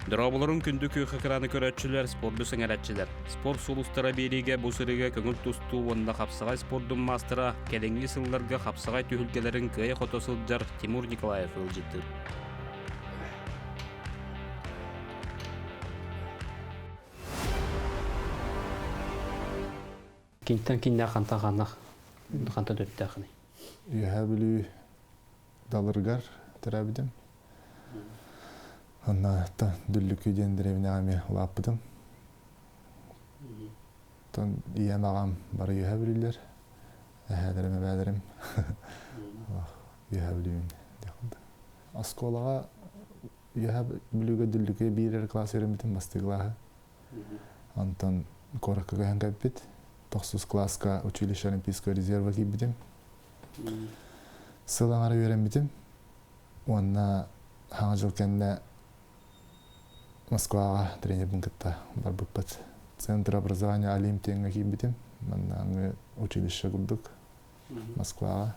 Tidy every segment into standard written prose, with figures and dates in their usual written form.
Дорооболорун күндү күөх экраны көрөөччүлэр, спорду сэҥэрээччилэр. Спорт сулустара биэриигэ бу сырыыга көҥүл тустуу уонна хапсаҕай спордун маастара, кэлиҥҥи сылларга хапсаҕай түһүлгэлэрин кыайа-хото сылдьар Тимур Николаев ыалдьыттыыр. Кинтэн киннээх хантан ханнах хантан төрүттээххиний? Үөһээ Бүлүү Далырыгар төрөөбүтүм. Онно Дүллүкү диэн дэриэбинэҕэ эмиэ улааппытым. Оттон ийэм, аҕам бары Үөһээ Бүлүүлэр. Эһээлэрим, эбээлэрим Үөһээ Бүлүүбүн диэх курдук. Оскуолаҕа Үөһээ Бүлүүгэ Дүллүкү биир эрэ кылаас үөрэммитим, бастакы кылааһы. Онтон куоракка көһөн кэлбит. Тохсус кылааска училище Олимпийского резерва киирбитим. Сыл аҥара үөрэммитим уонна хаҥа дьыл кэннэ Москваҕа тренербин кытта барбыппыт. Центр образования Олимп диэҥҥэ киирбитим. Маннааҥы училище курдук Москваҕа.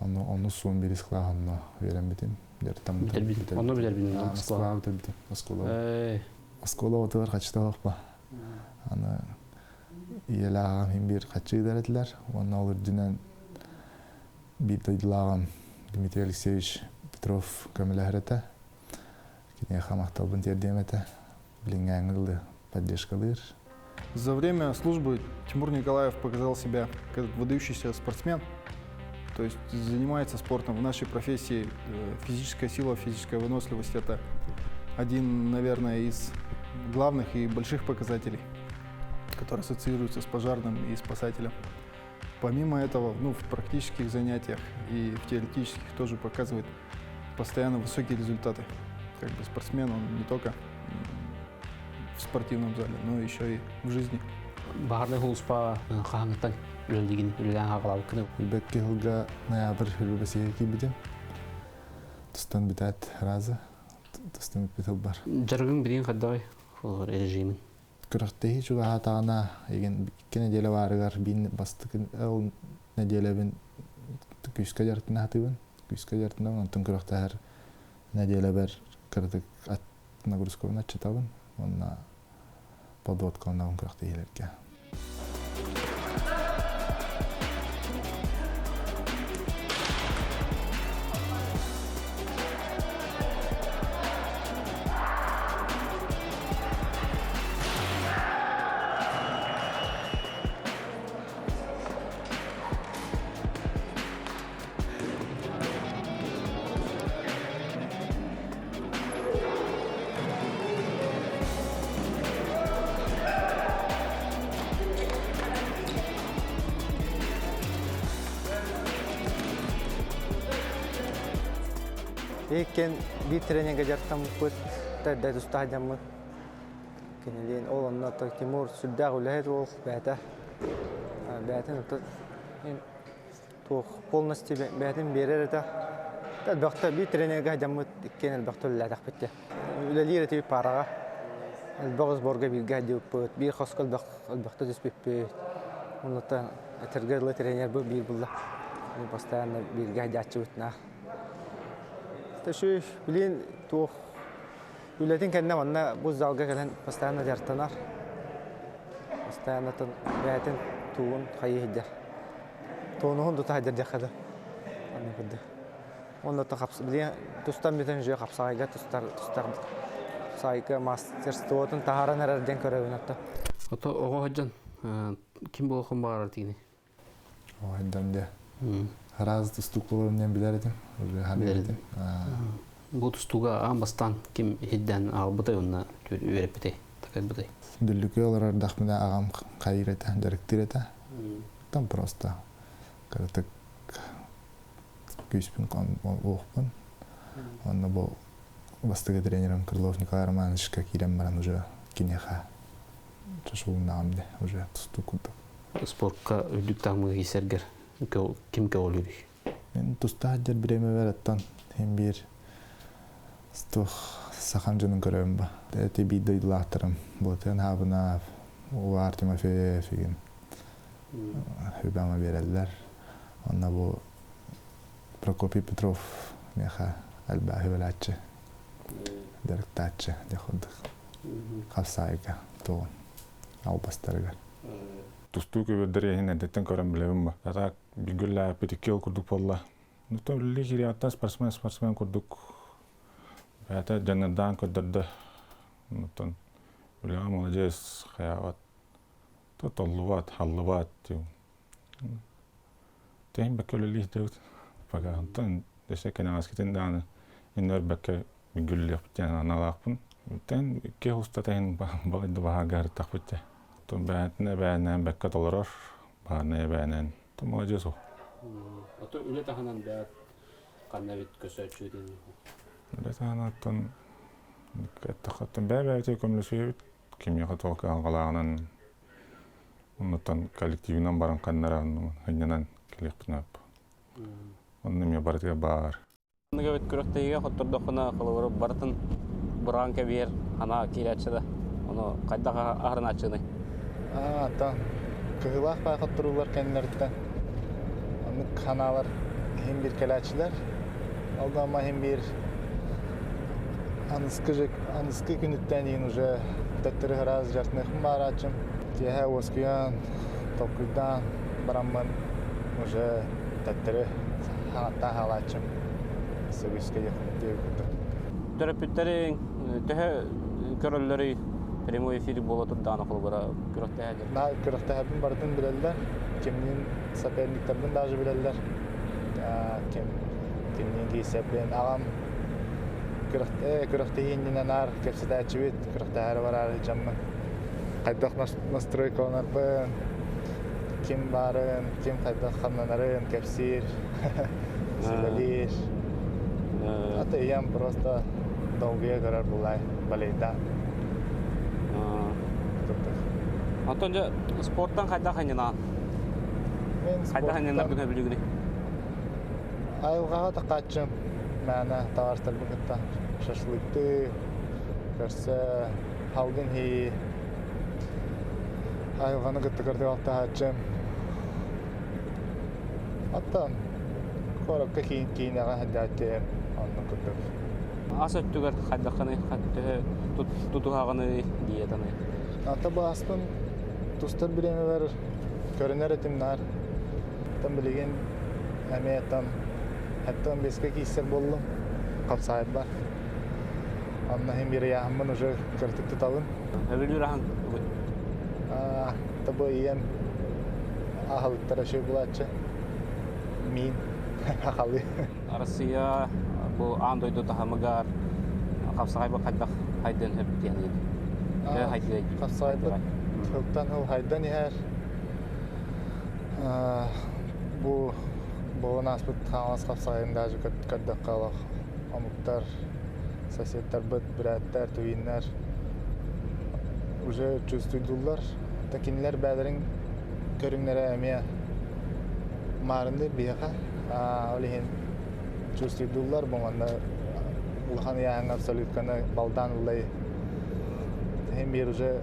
Ону онус суон биирис кылаас онно үөрэммитим. Бүтэрбит. Онно бүтэрбит. Москваҕа бүтэрбитим. Оскуола. Оскуола отугар хаччыта суохпа. Аны Ийэлээх аҕам иһин биир хаччы ыытар этилэр уонна ол үрдүнэн биир дойдулааҕым Дмитрий Алексеевич Петров көмөлөһөр этэ. Киниэхэ махталбын тиэрдиэм этэ. Билиҥҥээҥҥи дылы поддержкалыыр. За время службы Тимур Николаев показал себя как выдающийся спортсмен, то есть занимается спортом. В нашей профессии физическая сила, физическая выносливость – это один, наверное, из главных и больших показателей, которые ассоциируются с пожарным и спасателем. Помимо этого, ну, в практических занятиях и в теоретических тоже показывает постоянно высокие результаты. Как бы спортсмен, он не только в спортивном зале, но еще и в жизни. Баһарнай хулуспа хаһаҥыттан үлэлигин үлэлээн хаалабыккын. Билбэккэ сылга ноябрь үлүбэсигэ киирбитим. Тустан бүтээт раза тустан бүппүт сылбар. Дьарыгыҥ билигин хайдаҕый режимин? Күрэхтэһии чугаһаатаҕына, игин икки нэдиэлэ баарыгар биин бастакы ол нэдиэлэбин күүскэ дьарыктана сатыыбын. Күүскэ дьарыктанабын, онтон күрэхтэһэр нэдиэлэбэр кыратык нагрузкабын аччатабын уонна подводкаланабын күрэхтэһиилэргэ. Иккен биир тренергэ дьарыктаммыппыт, тэрдэ тустаах дьаммыт. Кинилиин ол онно Тимур сүрдээх үлэһит уол бэйэтэ. Бэйэтин туох полностью бэйэтин биэрэр этэ. Элбэхтэ биир тренергэ дьаммыт иккиэн элбэхтэ үлэлээтэхпит дии. Үлэлиир этибит паараҕа. Элбэх сборга бииргэ сылдьыбыппыт, биир хоско элбэх элбэхтэ түспүппүт. Оннуттан этэргэ дылы тренербыт биир булла. Постоянно бииргэ сылдьааччыбыт наар. Билин туох үлэтин кэннэ манна бу залга кэлэн постоянно дьарыктанар. Постоянно бэйэтин тугун хайыы сылдьар. Туонуһун тута сылдьар диэххэ да. Онно курдук. Онно билигин тустан бүтэн уже хапсаҕайга тустар тустар хапсаҕайга мастерствотун таһааран эрэр диэн көрөбүн ото. Ото оҕо сылдьан ким буолуоххун баҕарар тигини? Оһойдон дьэ. Араас тустуук буоларын диэн билэр этим. Билэр этим. Бу тустууга аан бастаан ким иһирдээн аҕалбытай уонна үөрэппитэй, такайбытай? Дүллүкү олорордохпуна аҕам хайыыр этэ, дьарыктыыр этэ. Там просто кыратык күүспүн уохпун. Онно бу бастакы тренерым Крылов Николай Романовичка киирэн баран уже киниэхэ чочулуннаҕым дии, уже тустуу курдук. Спортка үрдүк таһымҥа киирсэргэр ким көҕүлүүрүй? Мин тустаах дьэр бириэмэбэр оттон иһин биир туох сахам дьонун көрөбүн ба. Эти биир дойдулаахтарым Былатыан Хаабынаев, Увар Тимофеев игин сүбэ-ама биэрэллэр. Онно бу Прокопий Петров миэхэ элбэх сүбэлээччи. Дьарыктааччы диэх курдук. Хапсаайга туоҕун албастарыгар. Тустуу көбүөрдэр иһин эрдэттэн көрөн билэбин ба. Ата билгүллээппит икки ол курдук буолла. Нута үлэлии кириэҕиттэн спортсмен спортсмен курдук бэйэтэ дьаныардаан көрдөрдө. Оттон үлэҕэ маладьыас хайаабат толлубат, халлыбат Тэһин бэккэ үлэлии сылдьабыт. Пока онтон өссө кэнэҕэскитин даҕаны иннибэр бэккэ мүлгүллүөхпүт диэн аналаахпын. Тэн икки устата иһин балай да баһаарга сырыттахпыт дьэ. Оттон бэйэтин эбээнээн бэккэ толорор, баһаарынай эбээнээн маладьыас ол. Ото үлэ таһынан бэт ханна эбит көсөөччү диэн. Үлэ таһынан оттон эттэххэ бэйэ-бэйэтигэр көмөлөсүһэбит. Кимиэхэ туох кыһалҕалааҕынан оннуттан коллективынан баран ханнара ынньанан кэлиэхпин сөп. Онно эмиэ барытыгар баар. Аныгы эбит күрэхтэһиигэ хоттордоххуна холобура барытын быраан кэбиһэр анаа киирээччи да ону хайдах аһарынааччыный? Аа, ата кыһыылаах баай хотторуулар кэннилэриттэн оннук ханаалар иһин биир кэлээччилэр. Ол да ама иһин биир аныскы аныскы күнүттэн иһин уже төттөрү ыраас дьартыныахпын баарааччым. Киэһэ уоскуйан, толкуйдаан бараммын уже төттөрү хаҥаттаан хаалааччым. Сөбүскэ диэбит курдук. Төрөппүттэриҥ төһө көрөллөрүй прямой эфир буола турдаҕына холобура күрэхтэһэллэр? На күрэхтэһэрбин барытын билэллэр. Кимниин соперниктарбын даже билэллэр. Ким кимниин киирсэрбин аҕам күрэхтэһии иннинэ наар кэпсэтээччибит, күрэхтэһээри бараары дьоммун хайдах настройкаланарбын, ким баарын, ким хайдах хамнанарын кэпсиир, сүбэлиир. Ата ийэм просто долгуйа көрөр булай, балейдаан. Онтон дьэ спорттан хайдах анньынаҕын? Мен Хайдах анньынаргын сөбүлүүгүнүй? Айылҕаҕа тахааччым мээнэ табаарыстарбын кытта шашлыктыы, көрсө, халгын иһии, айылҕаны кытта көрдөк алтыһааччым. Оттон куоракка киин киинэҕэ сылдьааччым оннук курдук. Ас өттүгэр хайдаххыный, төһө тутуһаҕыный, диетаны? Ата бааспын тустар бириэмэбэр көрүнэр этим наар. Оттон билигин эмиэ там оттон бэскэ киирсэр буоллум. Хапсаайбар. Онно иһин биир ыйааһыммын уже кыратык тутабын. Өбүлүүр аһын Тобу ийэм аһылыктара үчүгэй булааччы. Миин хахалы. Россия бу аан дойду таһымыгар хапсаҕайбыт хайдах хайдыан сөп диэн хайдыай Хапсаҕайбыт сылтан сыл хайдан иһэр. Бу буолан ааспыт Хаҥалас хапсаҕайын даже көрдөххө олох омуктар, соседтарбыт, бүрээттэр, туиннар уже чувствуйдуллар. Да кинилэр бээлэрин көрүҥнэрэ эмиэ маарындыр биһиэхэ. Ол иһин чувствуйдуллар бу манна улахан ыйааһыҥҥа абсолютканы балдаан ыллай. Иһин биир уже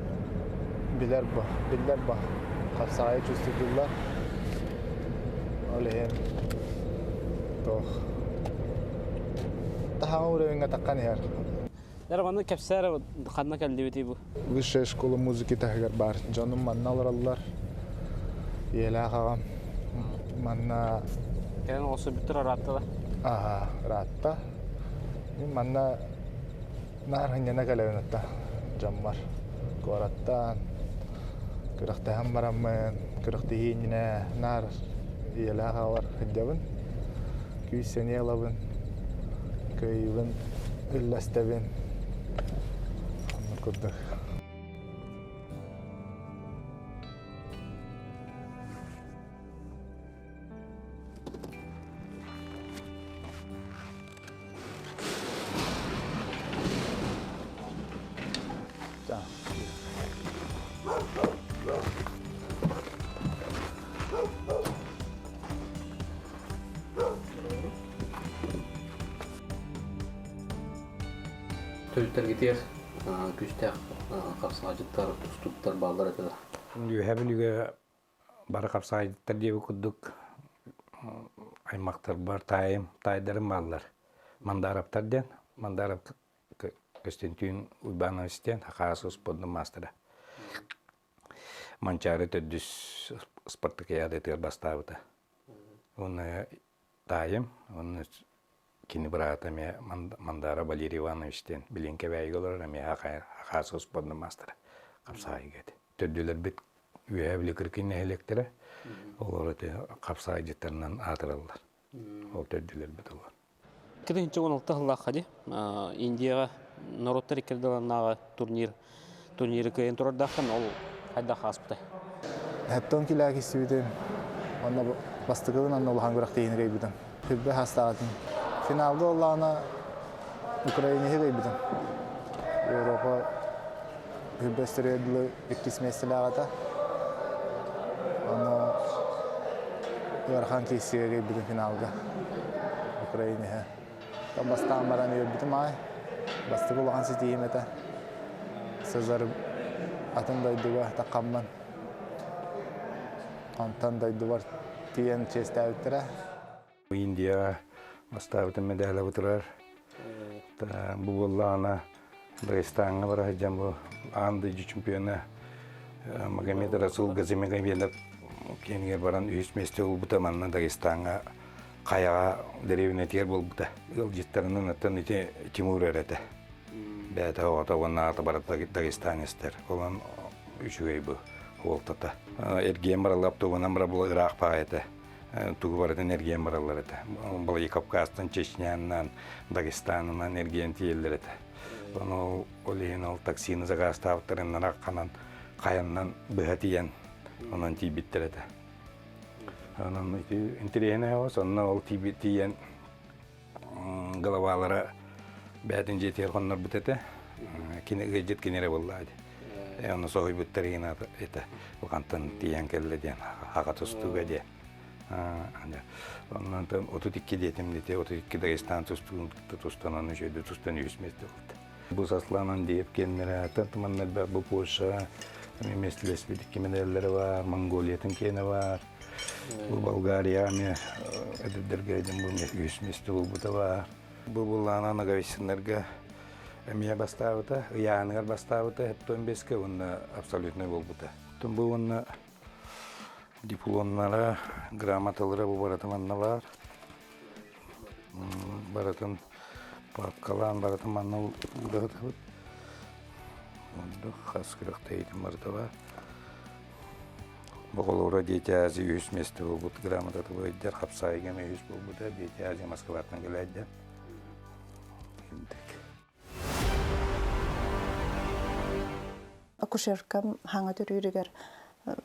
билэр бу, биллэр бу. Хапсаҕайы чувствуйдуллар. Ол иһин туох таһаҕа уровеньҥа таххан иһэр. Дьэ, манна кэпсээр ханна кэллибитий бу? Высшая школа музыки таһыгар баар. Дьонум манна олороллор. Ийэлээх аҕам манна Кэлэн олорсубуттар ырааттылар. Аха, ыраатта. Мин манна наар сынньана кэлэбин ата дьоммор. Куораттаан күрэхтэһэн бараммын, күрэхтэһии иннинэ наар ийэлээх аҕалар сылдьабын. Күүс-сэниэ ылабын, кыайыыбын үллэстэбин. Оннук курдук. Төрүттэргитигэр күүстээх хапсаҕайдьыттар, тустууктар бааллар этэ да? Үөһээ Бүлүүгэ бары хапсаҕайдьыттар диэбит курдук аймахтарбар таайым, таайдарым бааллар. Мандаараптар диэн. Мандаарап Көстөнтүүн Уйбаанович диэн Хакаас спордун маастара. Манчаары төрдүс спартакиадатыгар бастаабыта. Уонна таайым, уонна кини быраата эмиэ Мандара Валерий Иванович диэн билин Кэбээйигэ олорор эмиэ Хакаас спордун маастара хапсаайга этэ. Төрдүлэрбит Үөһээ Бүлүү Кыркый нэһилиэктэрэ олор ити хапсаайдьыттарынан аатыраллар. Ол төрдүлэрбит олор. 2016 сыллаахха дии Индияҕа норуоттар иккэрдилэринээҕи турнир турниры кыайан турардааххын ол хайдах ааспытай? Хэптон килээк истибитим. Онно бастакыбын онно улахан күрэхтэһиини кыайбытым. Хүрбэ хастаатым. Финалга оллаана Украинаһы кыайбытым. Европа Хүрбэстэригэр дылы иккис миэстэлээх этэ. Ону ыарахан киирсиигэ киирбитим финалга Украина иһэ. Бастаан баран үөрбүтүм аай. Бастакы улахан ситиһиим этэ. Сызар атын дойдуга таххаммын. Онтон дойдубар тиийэн чиэстээбиттэрэ. Индияҕа бастаабытым мэдээлэ турар. Бу буоллаҕына Дагестаҥҥа бара сылдьан бу аан дойду чемпиона Магомед Расул Газимагомедов киэнигэр баран үһүс миэстэ ылбыта манна Дагестаҥҥа хайаҕа дэриэбинэтигэр буолбута. Ыалдьыттарынан оттон ити Тимур эрэ этэ. Бэйэтэ оҕото уонна аата барыта дагестанецтэр. Онон үчүгэй бу уолтата. Эргиэн баралла автобуһунан бара була ыраах баҕайы этэ. Тугу барытын эргийэн бараллар этэ. Владикавказтан, Чечнянан, Дагестанынан эргийэн тиийэллэр этэ. Ону ол иһин ол таксины заказтаабыттарын ханан хайаннан быһа тиийэн онон тиийбиттэр этэ. Онон ити интэриэһинэй оҕус, онно ол тиийэн главалара бэйэтин дьиэтигэр хоннорбут этэ. Кини ыалдьыт кини эрэ буолла дии. Онно соһуйбуттар игин этэ. Бу тиийэн кэллэ диэн хаха тустууга диэ. Оннон 32 диэтим дите 32 Дагестан тустуун тустан оны үчүгэй тустан үһүс миэстэ ылбыт. Бу Сосланан диэп киэннэрэ тыманнар бу Польша миэстэлэспит икки медаллары бар, Монголиятын киэнэ бар. Бу Болгария эмиэ эдэрдэргэ дьон бу үһүс миэстэ булбута баар. Бу буллаана Ноговицыннарга эмиэ бастаабыта, ыйааһыныгар бастаабыта, хептон беске уонна абсолютнай буолбута. Бу уонна дипломнара, грамоталара бу барыта манна баар. Барытын папкалаан барытын манна уурабыт. Хас күрэхтэһиитин барыта баар. Боголоро Дети Азии үһүс миэстэ буолбут грамотата быйдар хапсаайга эмиэ үһүс буолбута Дети Азии Москваттан кэлээддэ. Акушеркам хаҥа төрүүрүгэр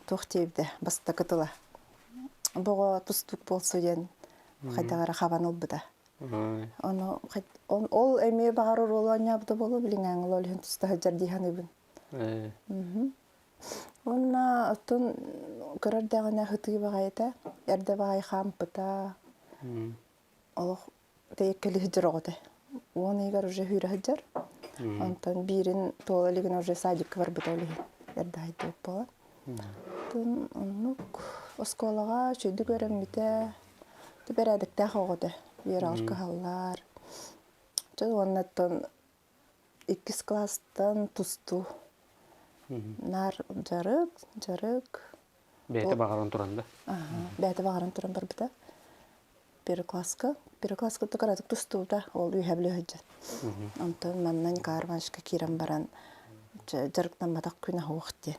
туох диэбитэ бастакы тыла. Боҕо тустуук буолсу диэн хайдах эрэ хабан ылбыта. Ону ол эмиэ баҕар оруолу оонньообута буолуо билиҥҥээҥи ол иһин туста сылдьар дии саныыбын. Уонна оттон кыра эрдэҕинэ сытыы баҕайыта, эрдэ баҕайы хаампыта, олох тэйэккэлии сылдьар оҕо этэ. Уон ыйыгар уже сүүрэ сылдьар. Онтон биирин туола илигинэ уже садикка барбыта ол иһин эрдэ хайдыбыт буолан. Оттон оннук оскуолаҕа үчүгэйдик үөрэммитэ, бэрээдэктээх оҕо этэ. Үөрэҕэр кыһаллар. Дьэ уонна оттон Иккис кылаастан тустуу. Наар дьарык, дьарык. Бэйэтэ баҕаран туран да? Бэйэтэ баҕаран туран барбыта. Первый класска. Первый класска кыратык тустубута. Ол үөһэ билэ сылдьан. Онтон манна Николай Ивановичка киирэн баран дьарыктамматах күн аһуох диэн.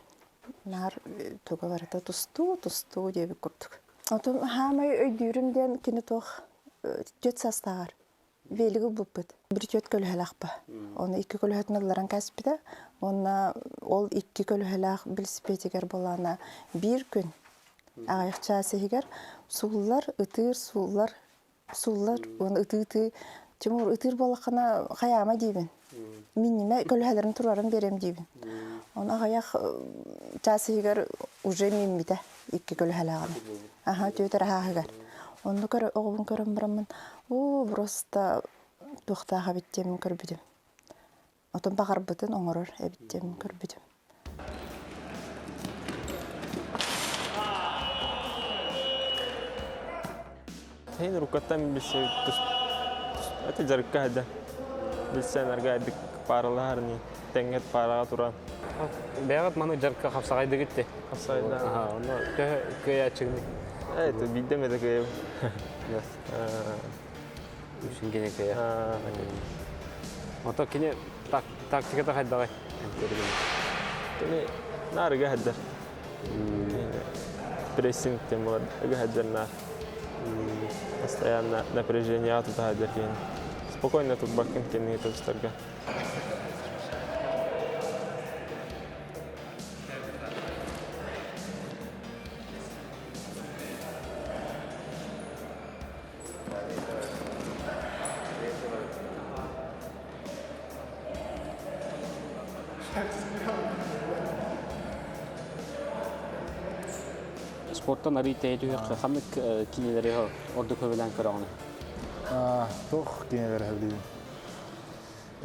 Наар туга барыта тустуу, тустуу диэбит курдук. Отон хаамай өйдүүрүм диэн кини туох түөрт саастааҕар Велиги ылбыппыт. Бір түөрт көлөһөлөөхпө. Оны икки көлөһөтүн ылларан кээспитэ. Уонна ол икки көлөһөлөөх велосипедигэр буолаана биир күн аҕыйах чаас иһигэр сууллар, ытыыр, сууллар, сууллар уонна ытыы-ытыы Тимур ытыыр буоллаххына хайаама диибин. Минньимэ көлөһөлөрүн туруоран биэриэм диибин. Оны аҕыйах чаас иһигэр уже мииммитэ икки көлөһөлөөҕүнэ. Аха, түөтэр аһааһыгар. Онно көр оҕобун көрөн бараммын, оо, просто туохтаах эбит диэммин көрбүтүм. Отон баҕарбытын оҥорор эбит диэммин көрбүтүм. Һин рукаттан билсэ это дьарыкка хада билсэн арга айдык. Паралаһар ни тэҥҥэ параҕа туран. Бэйэҕит маны дьарыкка хапсаҕайдыгыт те. Хапсаҕайда. Онно төһө кыайааччыгыный? Это биирдэ эмэ кыайабын. Үсүн кини кыайа. Ото кини тактиката хайдаҕай? Кини наар ыга сылдьар. Прессинг диэн буолар. Ыга сылдьар наар. Постоянно напряжение тута сылдьар киһини. Спокойно турбаккын кинини тустарга. Спорттан арый тэйэ түһүөххэ ханнык кинилэри ордук көбүлээн көрөҕүнүй? Туох кинилэри сөбүлүүбүн?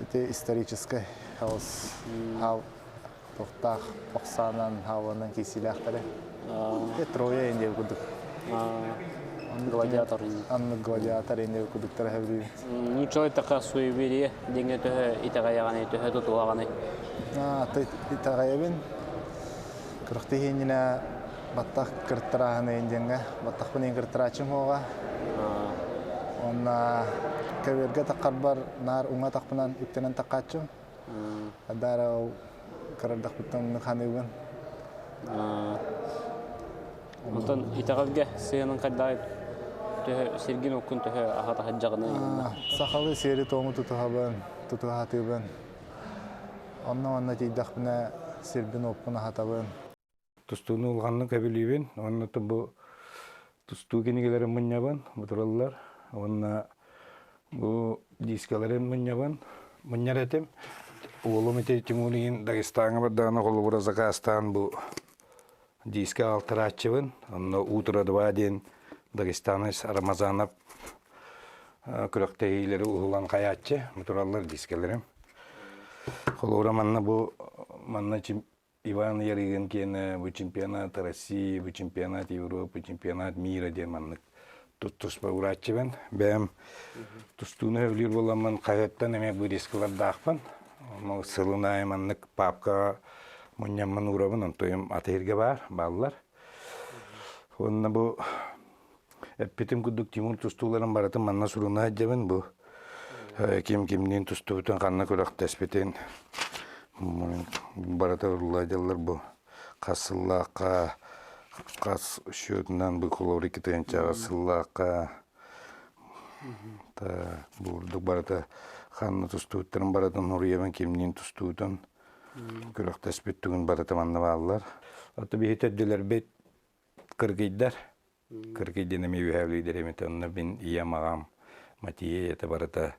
Ити историческай хаос туохтаах охсаанан, хааланан киирсиилээхтэрэ. Трое индия курдук. Гладиатор. Аннык гладиатор индия курдуктара сөбүлүүбүн. Нууччалыы така суеверие диэҥҥэ төһө итэҕэйэҕиний, төһө тутуһаҕыный? Итэҕэйэбин. Күрэхтэһии иннинэ баттах кыртарааһыны диэҥҥэ баттахпын иин кыртарааччым суоҕа. Уонна көбүөргэ таххарбар наар уҥа атахпынан үктэнэн таххааччым. Адаара ол кырардахпыттан ханыыбын. Онтон итэҕэлгэ сыһыанын хайдаҕый? Төһө сиргин оккун төһө аһата сылдьаҕыный? Сахалыы сиэри-туому тутуһабын, тутуһаатыыбын. Онно-манна тиийдэхпинэ сирбин-уоппун аһатабын. Тустууну улаханнык сөбүлүүбүн уонна бу тустуу кинигэлэрин мунньабын, бу тураллар. Уонна бу дискаларын мунньабын, мунньар этим. Уолум ити Тимур игин Дагестаҥҥа бардаҕына холобура заказтаан бу дискэ аҕалтарааччыбын. Онно «Утро два» диэн дагестанец Рамазанов күрэхтэһиилэри уһулан хайааччы. Бу тураллар дискэлэрим. Холобура манна бу манна Иван Ярыгин киэнэ бу чемпионат России, бу чемпионат Европы, чемпионат мира диэн маннык туспа урааччыбын. Бэйэм тустууну сөбүлүүр буоламмын хаһыаттан эмиэ вырезкалардаахпын. Онно сылын аайы маннык папкаҕа мунньаммын уурабын, онтуйум атыырга баар, бааллар. Уонна бу эппитим курдук Тимур тустууларын барытын манна суруна сылдьабын. Бу ким кимниин тустубутун, ханна күрэхтэспитин барыта урулла дьаллар бу хас сыллаахха хас счетунан бу холобур икки сыллаахха та бурдук барыта ханна тустубуттарын барытын уруйабын кимниин тустуутун күрэхтэспит тугун барыта манна бааллар. Ото биһи төрдүлэрбит кыргыйдар. Кыргый диэн эмиэ үөһээ Бүлүүдэр эмит онно мин ийэм аҕам Матией это барыта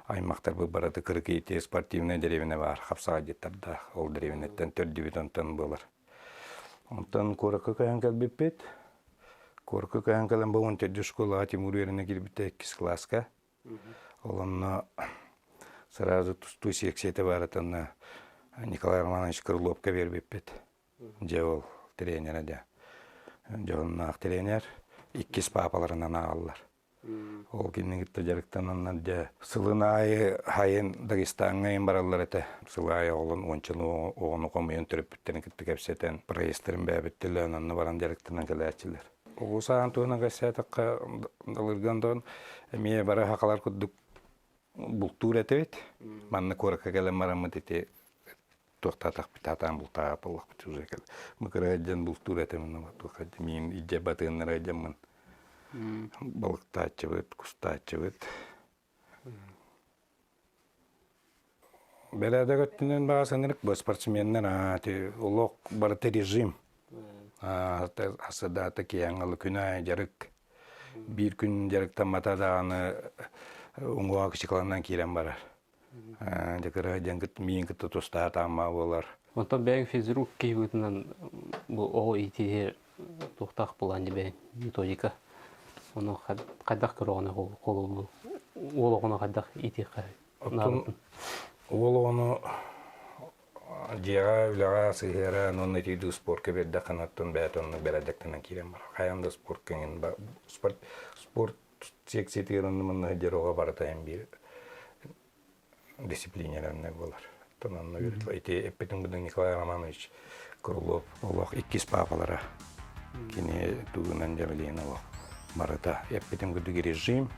аймахтарбыт барыта Кыргый ити спортивнай дэриэбинэ баар хапсаҕайдьыттардаах ол дэриэбинэттэн төрдүбүт онтон буолар. Онтон куоракка көһөн кэлбиппит. Куоракка көһөн кэлэн бу он төрдүс школаҕа Тимур үөрэнэ киирбитэ иккис кылааска. Ол онно сразу тустуу секцията баарытанна Николай Романович Крыловка биэрбиппит. Дьэ ол тренерэ дьэ дьоһуннаах тренер иккис паапаларынан ааҕаллар. Ол кинини кытта дьарыктананнар дьэ сылын аайы хайын Дагестаҥҥа айан бараллар этэ. Сыл аайы оҕолон уончаны оҕону хомуйан төрөппүттэрин кытта кэпсэтэн проездтарын бэйэбиттэлээн онно баран дьарыктанан кэлээччилэр. Оҕо сааһын туһунан кэпсээтэххэ далырган дон эмиэ бары хахалар курдук бултуур этибит. Манна куоракка кэлэн бараммыт ити туохтаатахпыт таатаан бултаабат буоллахпыт уже кэл мыкыра дьэн бултуур этим туохха миин илдьэ батыыннара дьаммын балыктааччыбыт кустааччыбыт бэрээдэк өттүнэн баҕа санырык бу спортсменнар олох барыта режим асыдаата киэҥ күн аайы дьарык биир күн дьарыктаммата даҕаны уҥуоҕа кычыкаланан киирэн барар Дьэ диэн миин кытта тустаах таамма буолар. Онтон бэйэҥ физрук киһи быһыытынан бу оҕо иитииһи туохтаах былаан бэйэҥ методика ону хайдах көрөҕүнүй холобур уол оҕону хайдах иитиэххэ наадатын? Уол оҕону дьиэҕэ, үлэҕэ сыһыаран уонна итии спорка биэрдэххинэ оттон бэйэтэ оннук бэрээдэктэнэн киирэн барар. Хайаан да спортка иҥин спорт спорт секциятыгар онно манна сылдьар оҕо барыта эн биир дисциплинелэринэ буолар. Тон онно ити эппитин будун Николай Романович Крылов олох иккис паапалара. Кини тугунан дьабилиэн олох барыта эппитин курдук режим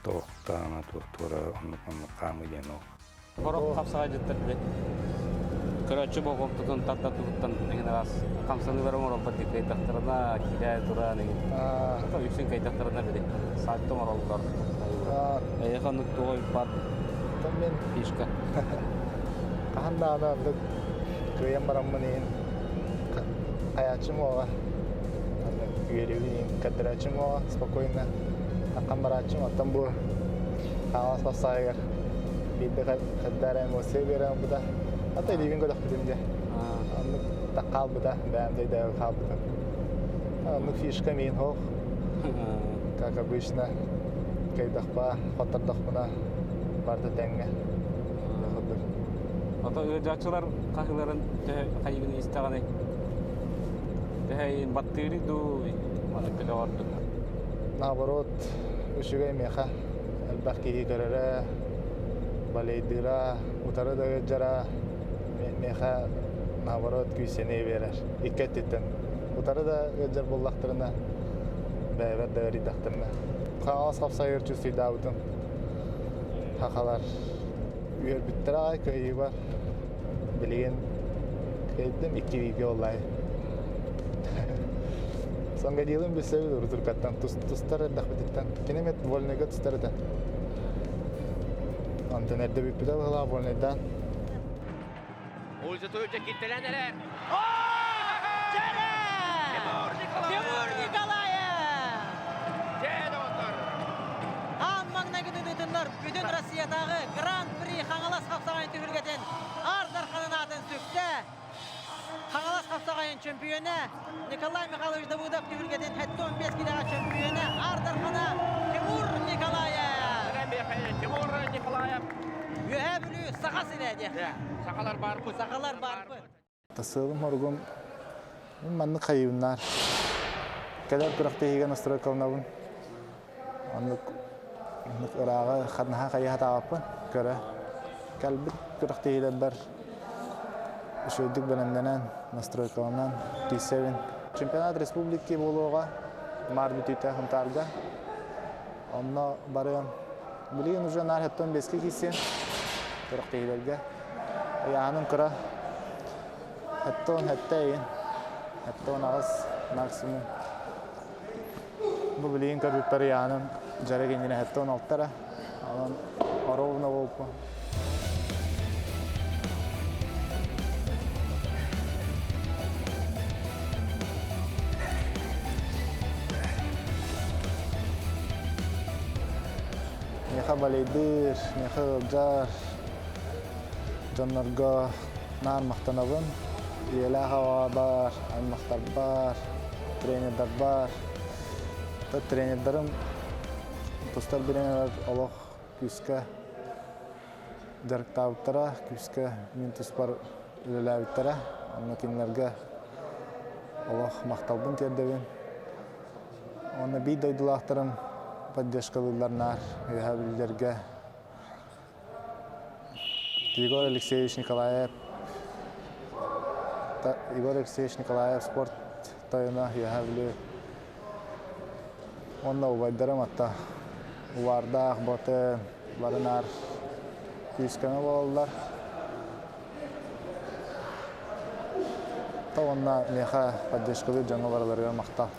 туохтаана туохтуора оннук оннук хаамыы диэн ол. Хорох хапсаҕайдыттар билет. Көрөөччү болҕомтотун тардатыбыттан эҥин араас хамсаныылар оҥороллор дии кыайдахтарына киирэ туран эҥин. Үксүн кыайдахтарына били сальто оҥороллор. Эйиэхэ оннук туой бар мен фишка. Хаһан даҕаны оннук кыайан бараммын иһин хайааччым уоҕа оннук үөрүүбүн иһин көрдөрөөччүм уоҕа спокойно аккан барааччым оттон бу хаҥалас бассаайыгар биирдэ хаддаара эмоция биэрэн ылбыта ата илиибин көтөхпүтүм дьэ оннук так хаалбыта бэйэм да өйдөбүл хаалбытым оннук фишка миин суох как обычно кыайдахпа хоттордохпуна барыта тэҥҥэ Ото ыалдьааччылар хаһыыларын төһө хайыгын истэҕиний? Төһө баттыырый дуу, маннык көтөҕөрдүк? Наоборот, үчүгэй миэхэ элбэх киһи көрөрө, балейдыыра, утары да ыалдьара миэхэ наоборот күүстэни биэрэр. Икки өттүттэн. Утары да ыалдьар буоллахтарына, бэйэбэр да ыарыйдахтарына. Хаҥалас хапсайыгар чувствуйдаабытым. Хахалар үөрбүттэрэ аҕай кыайыыбар. Билигин кыайдым икки бииргэ буоллай. Сангадилын билсэбит урутуркаттан тустар эрдэхпититтэн. Кини эмиэ вольныйга тустар этэ. Онтон эрдэ бүппүтэ быһыылаах вольныйдаан. Улица туйуча киттэлэн эрэр. Тимур Николаев! Дьэ, доҕоттор! Аан маҥнайгы ыытыннар бүтүн Россиятааҕы Гран-при Хаҥалас хапсаҕайын түһүлгэтин Аар Дарханын аатын сүктэ. Хаҥалас хапсаҕайын чөмпүйүөнэ Николай Михайлович Давыдов түһүлгэтин 75 килэҕэ чөмпүйүөнэ Аар Дархана Тимур Николаев! Тимур Николаев! Үөһээ Бүлүү Саха сирэ диэх. Сахалар баарбыт. Сахалар баарбыт. Тасыалым-хоругум маннык хайыыбыннаар. Кэлэр күрэхтэһиигэ настройкаланабын. Оннук оннук ырааҕы наһаа хайыы сатаабаппын көрө. Кэлбит күрэхтэһиилэрбэр үчүгэйдик бэлэмнэнэн, настройкаланан киирсэбин. Чемпионат республики буолуоҕа маар бүтүүтэ Сунтаарга. Онно барыам. Билигин уже наар хэттон бэске киирсиэм күрэхтэһиилэргэ. Ыйааһыным кыра. Хэттон хэттэ ыйын. Хэттон аҕыс максимум. Бу билигин көрбүппэр ыйааһыным дьарык иннинэ хэттон алтара. Онон ровно буолпун. Миэхэ балейдыыр, миэхэ ыалдьар дьоннорго наар махтанабын. Ийэлээх аҕабар, аймахтарбар, тренердарбар. Тренердарым тустар бириэмэлэр олох күүскэ дьарыктаабыттара, күүскэ мин туспар үлэлээбиттэрэ. Онно кинилэргэ олох махталбын тиэрдэбин. Уонна биир дойдулаахтарым поддержкалыыллар наар үөһээ бүлүүлэргэ Егор Алексеевич Николаев Егор Алексеевич Николаев спорт тойоно Үөһээ Бүлүү уонна убайдарым атта Увардаах, Боты бары наар күүс-көмө буолаллар. Та уонна миэхэ поддержкалыыр дьоҥҥо барыларыгар махтал.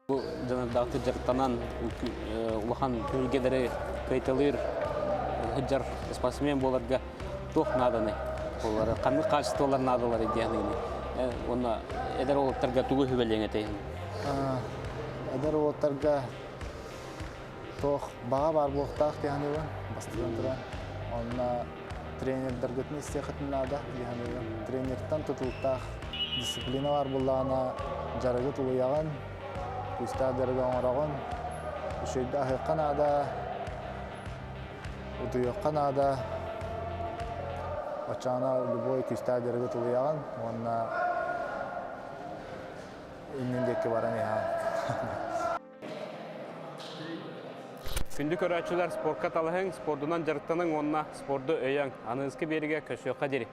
Бу дьаныардаахтык дьарыктанан улахан түһүлгэлэри кыайталыыр сылдьар спортсмен буоларга туох нааданый? Буолары ханнык хаачыстыбалар наадаларый диэн уонна эдэр уолаттарга тугу сүбэлиэҥ этэй? Эдэр уолаттарга туох баҕа баар буолуохтаах дии саныыбын, бастатан туран. Онно тренердаргытын истиэххитин наада дии саныыбын. Тренертэн тутулуктаах дисциплина баар буоллаҕына, дьарыгы тулуйаҕын, күүстээх дьарыгы оҥороҕун, үчүгэйдик аһыахха наада, утуйуохха наада. Оччоҕуна любой күүстээх дьарыгы тулуйаҕын уонна иннин диэки баран иһэҕин. Күндү көрөөччүлэр, спортка талаһыҥ, спордунан дьарыктаныҥ уонна спорду өйөөҥ. Аныгыскы биэригэ көрсүөххэ диэри.